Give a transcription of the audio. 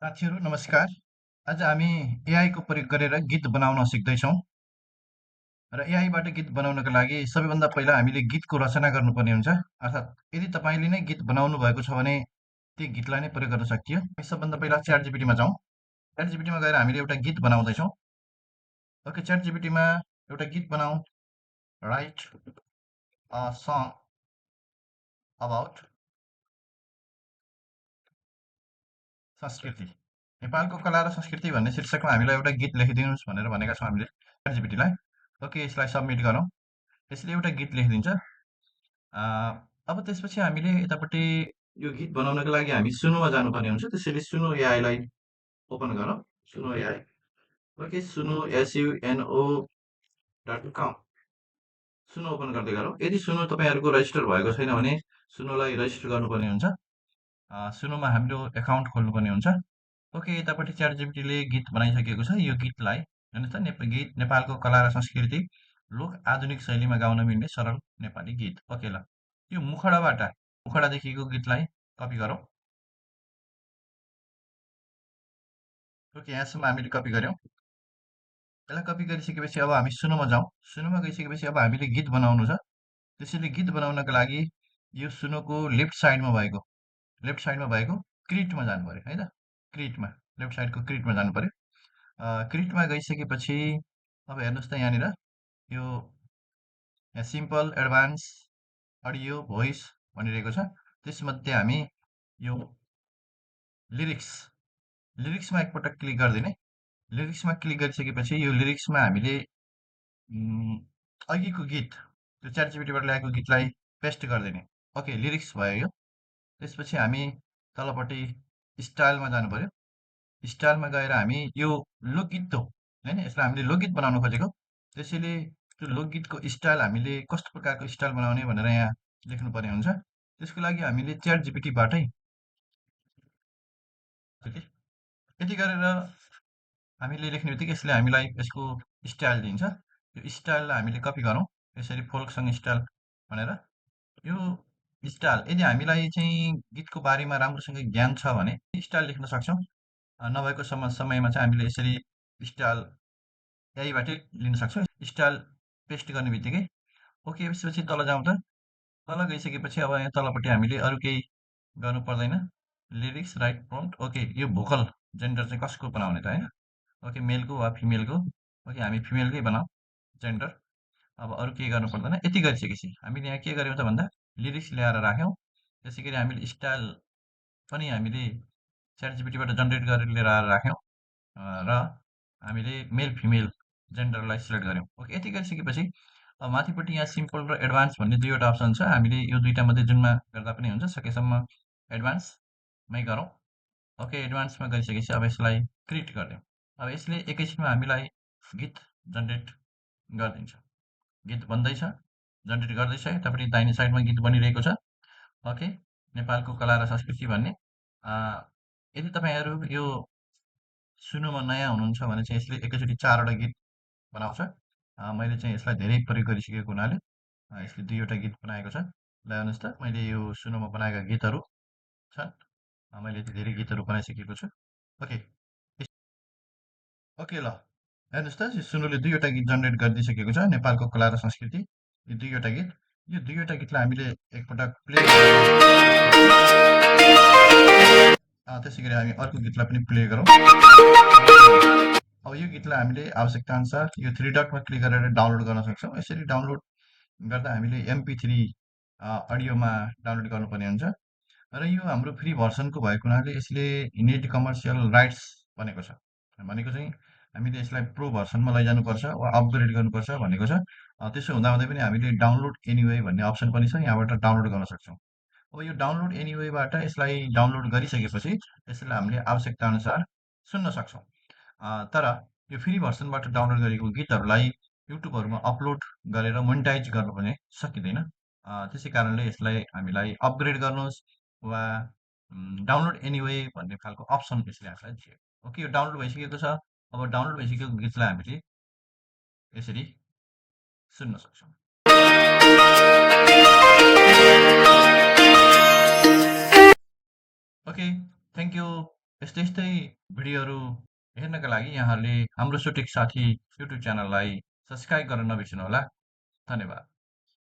साथीहरू नमस्कार। आज हामी एआईको प्रयोग गरेर गीत बनाउन सिक्दैछौँ र एआईबाट गीत बनाउनका लागि सबैभन्दा पहिला हामीले गीतको रचना गर्नुपर्ने हुन्छ। अर्थात् यदि तपाईँले नै गीत बनाउनु भएको छ भने त्यो गीतलाई नै प्रयोग गर्न सकियो। हामी सबभन्दा पहिला च्याट जाउँ। च्याट गएर हामीले एउटा गीत बनाउँदैछौँ। ओके, च्याट एउटा गीत बनाऊ। राइट अ सङ अबाउट संस्कृति। नेपालको कला र संस्कृति भन्ने शीर्षकमा हामीलाई एउटा गीत लेखिदिनुहोस् भनेर भनेका छौँ हामीले च्याट ओके, यसलाई सबमिट गरौँ। यसले एउटा गीत लेखिदिन्छ। अब त्यसपछि हामीले यतापट्टि यो गीत बनाउनको लागि हामी सुनोमा जानुपर्ने हुन्छ। त्यसैले सुनो एआईलाई ओपन गरौँ। सुनो एआई। ओके, सुनो SUNO .com सुनो ओपन गर्दै गरौँ। यदि सुनो तपाईँहरूको रजिस्टर भएको छैन भने सुनोलाई रजिस्टर गर्नुपर्ने हुन्छ। सुनोमा हाम्रो एकाउन्ट खोल्नुपर्ने हुन्छ। ओके, यतापट्टि च्याट गीत बनाइसकेको छ। यो गीतलाई हेर्नुहोस् त, गीत नेपालको कला र संस्कृति लोक आधुनिक शैलीमा गाउन मिल्ने सरल नेपाली गीत। ओके, ल यो मुखडादेखिको गीतलाई कपी गरौँ। ओके, यहाँसम्म हामीले कपी गऱ्यौँ। यसलाई कपी गरिसकेपछि अब हामी सुनोमा जाउँ। सुनोमा गइसकेपछि अब हामीले गीत बनाउनु छ। त्यसैले गीत बनाउनको लागि यो सुनोको लेफ्ट साइडमा भएको क्रिटमा जानु पऱ्यो है त। क्रिटमा, लेफ्ट साइडको क्रिटमा जानु पऱ्यो। क्रिटमा गइसकेपछि अब हेर्नुहोस् त, यहाँनिर यो सिम्पल, एडभान्स, अडियो, भोइस भनिरहेको छ। त्यसमध्ये हामी यो लिरिक्समा एकपटक क्लिक गरिदिने। लिरिक्समा क्लिक गरिसकेपछि यो लिरिक्समा हामीले अघिको गीत, त्यो च्याट ल्याएको गीतलाई पेस्ट गरिदिने। ओके, लिरिक्स भयो यो। त्यसपछि हामी तलपट्टि स्टाइलमा जानु पऱ्यो। स्टाइलमा गएर हामी यो लोकगीत हो होइन, यसलाई हामीले लोकगीत बनाउन खोजेको। त्यसैले त्यो लोकगीतको स्टाइल हामीले कस्तो प्रकारको स्टाइल बनाउने भनेर यहाँ लेख्नुपर्ने हुन्छ। त्यसको लागि हामीले च्याट यति गरेर हामीले लेख्ने बित्तिकै यसले हामीलाई यसको स्टाइल दिन्छ। यो स्टाइललाई हामीले कपी गरौँ। यसरी फोल्क स्टाइल भनेर यो स्टाइल, यदि हामीलाई चाहिँ गीतको बारेमा राम्रोसँग ज्ञान छ भने स्टाइल लेख्न सक्छौँ। नभएको समयमा चाहिँ हामीले यसरी स्टाइल यहीबाटै लिन सक्छौँ। स्टाइल पेस्ट गर्ने बित्तिकै ओके, यसपछि तल जाउँ त। तल गइसकेपछि अब यहाँ तलपट्टि हामीले अरू केही गर्नु पर्दैन। Lyrics, right prompt. ओके, यो भोकल जेन्डर चाहिँ कसको बनाउने त होइन। ओके, मेलको वा फिमेलको। ओके, हामी फिमेलकै बनाऊ जेन्डर। अब अरू केही गर्नु पर्दैन। यति गरिसकेपछि हामीले यहाँ के गर्यौँ त भन्दा लिरिक्स ल्याएर राख्यौँ। त्यसै गरी हामीले स्टाइल पनि हामीले च्याट जनरेट गरेर लिएर आएर राख्यौँ र हामीले मेल फिमेल जेन्डरलाई सिलेक्ट गऱ्यौँ। ओके, यति गरिसकेपछि अब माथिपट्टि यहाँ सिम्पल र एडभान्स भन्ने दुईवटा अप्सन छ। हामीले यो दुईवटा मध्ये जुनमा गर्दा पनि हुन्छ। सकेसम्म एडभान्समै गरौँ। ओके, एडभान्समा गरिसकेपछि अब यसलाई क्रिएट गरिदिउँ। अब यसले एकैछिनमा हामीलाई गीत जनरेट गरिदिन्छ। गीत बन्दैछ, जनरेट गर्दैछ। यतापट्टि दाहिने साइडमा गीत बनिरहेको छ। ओके, नेपालको कला र संस्कृति भन्ने। यदि तपाईँहरू यो सुन्नुमा नयाँ हुनुहुन्छ भने चाहिँ यसले एकैचोटि 4वटा गीत बनाउँछ। मैले चाहिँ यसलाई धेरै प्रयोग गरिसकेको हुनाले यसले 2वटा गीत बनाएको छ। ल हेर्नुहोस् त, मैले यो सुन्नुमा बनाएका गीतहरू छन्। मैले धेरै गीतहरू बनाइसकेको छु। ओके ओके, ल हेर्नुहोस् त, सुनुले 2वटा गीत जनरेट गरिदिइसकेको छ। नेपालको कला र संस्कृति, यो 2वटा गीत। यो 2वटा गीतलाई हामीले एकपटक प्ले त्यसै गरी हामी अर्को गीतलाई पनि प्ले गरौँ। अब यो गीतलाई हामीले आवश्यकता अनुसार यो 3 डटमा क्लिक गरेर डाउनलोड गर्न सक्छौँ। यसरी डाउनलोड गर्दा हामीले MP3 अडियोमा डाउनलोड गर्नुपर्ने हुन्छ र यो हाम्रो फ्री भर्सनको भएको हुनाले यसले नेट कमर्सियल राइट्स भनेको छ। भनेको चाहिँ हामीले यसलाई प्रो भर्सनमा लैजानुपर्छ वा अपग्रेड गर्नुपर्छ भनेको छ। त्यसो हुँदाहुँदै पनि हामीले डाउनलोड एनिवे भन्ने अप्सन पनि छ, यहाँबाट डाउनलोड गर्न सक्छौँ। अब यो डाउनलोड एनिवेबाट यसलाई डाउनलोड गरिसकेपछि यसलाई हामीले आवश्यकता अनुसार सुन्न सक्छौँ। तर यो फ्री भर्सनबाट डाउनलोड गरेको गीतहरूलाई युट्युबहरूमा अपलोड गरेर मोनिटाइज गर्नु पनि सकिँदैन। त्यसै कारणले यसलाई हामीलाई अपग्रेड गर्नुहोस् वा डाउनलोड एनिवे भन्ने खालको अप्सन यसले हामीलाई दियो। ओके, यो डाउनलोड भइसकेको छ। अब डाउनलोड भइसकेको गीतलाई हामीले यसरी सुन्न सक्छौँ। Okay, thank you. यस्तै यस्तै भिडियोहरू हेर्नका लागि यहाँहरूले हाम्रो सुटेक साथी युट्युब च्यानललाई सब्स्क्राइब गर्न नबिर्सनुहोला। धन्यवाद।